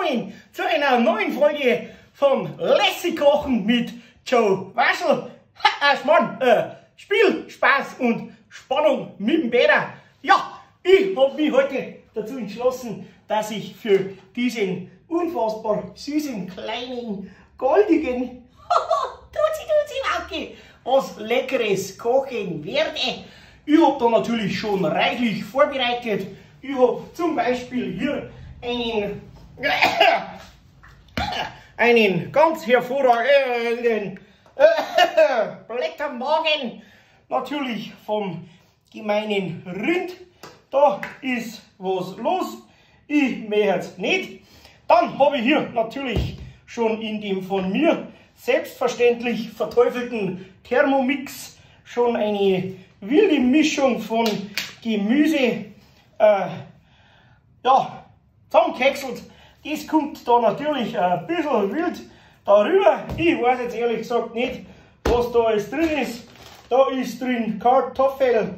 Willkommen zu einer neuen Folge von Lässig Kochen mit Joe Waschel. Ha, Schmarrn, Spiel, Spaß und Spannung mit dem Peter. Ja, ich habe mich heute dazu entschlossen, dass ich für diesen unfassbar süßen, kleinen, goldigen Tutsi Tutsi Wauke was Leckeres kochen werde. Ich habe da natürlich schon reichlich vorbereitet. Ich habe zum Beispiel hier einen ganz hervorragenden Blättermagen, natürlich vom gemeinen Rind. Da ist was los, ich möchte es nicht. Dann habe ich hier natürlich schon in dem von mir selbstverständlich verteufelten Thermomix schon eine wilde Mischung von Gemüse ja, zusammengehäckselt. Das kommt da natürlich ein bisschen wild darüber. Ich weiß jetzt ehrlich gesagt nicht, was da alles drin ist. Da ist drin Kartoffel,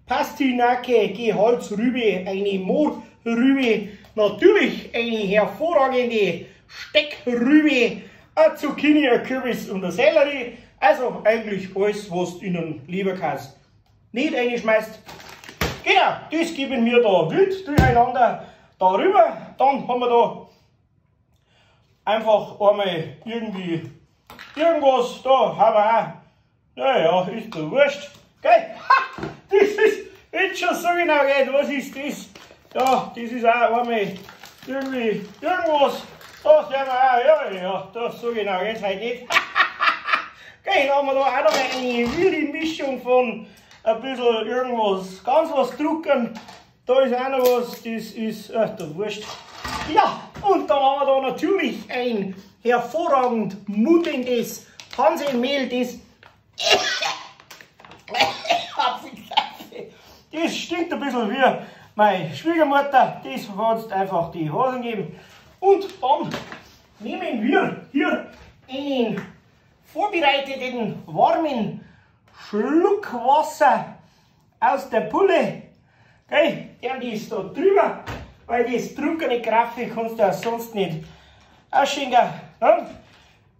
Pastinake, Gehaltsrübe, eine Mohrrübe, natürlich eine hervorragende Steckrübe, eine Zucchini, ein Kürbis und ein Sellerie. Also eigentlich alles, was du in einen Leberkäse nicht reinschmeißt. Genau, das geben wir da wild durcheinander darüber. Dann haben wir da einfach einmal irgendwie irgendwas. Da haben wir auch. Naja, ist doch wurscht. Gell? Ha, das ist jetzt schon so genau geht. Was ist das? Ja, das ist auch einmal irgendwie irgendwas. Da sehen wir auch. Ja, ja, das so genau geht's halt nicht. Gell, dann haben wir da auch noch eine wilde Mischung von ein bisschen irgendwas, ganz was drucken. Da ist auch noch was, das ist, ach, der wurscht. Ja, und dann haben wir da natürlich ein hervorragend mundendes Hanselmehl, das das stinkt ein bisschen wie meine Schwiegermutter, das hat einfach die Hosen gegeben. Und dann nehmen wir hier einen vorbereiteten warmen Schluck Wasser aus der Pulle. Okay, der ist da drüber, weil das trunkene Kaffee kannst du ja sonst nicht ausschenken. Dann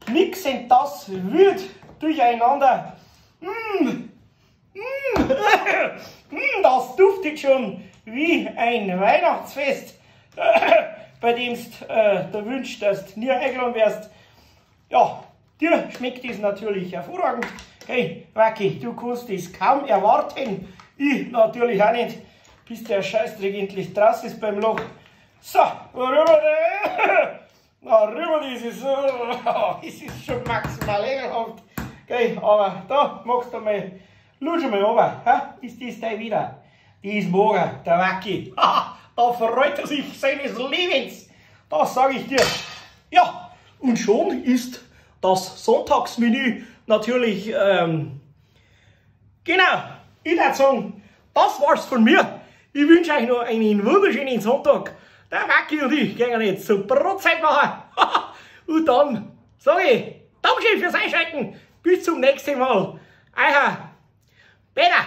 mixen das wild durcheinander. Das duftet schon wie ein Weihnachtsfest, bei dem du da wünschst, dass du nie eingeladen wirst. Ja, dir schmeckt es natürlich hervorragend. Hey, Wacki, du kannst es kaum erwarten. Ich natürlich auch nicht, bis der Scheißdreck endlich draußen ist beim Loch. So, rüber, na, rüber, das ist, das ist schon maximal ekelhaft. Okay, aber da machst du mal, lutsch mal runter. Ha? Ist das dein wieder? Das mag er, der Wacki. Da freut er sich seines Lebens. Das sage ich dir. Ja, und schon ist das Sonntagsmenü natürlich, genau, ich würde sagen, das war's von mir. Ich wünsche euch noch einen wunderschönen Sonntag. Der Wacki und ich gehen jetzt zur Brotzeit machen. Und dann sage ich, Dankeschön fürs Einschalten. Bis zum nächsten Mal. Euer Peter.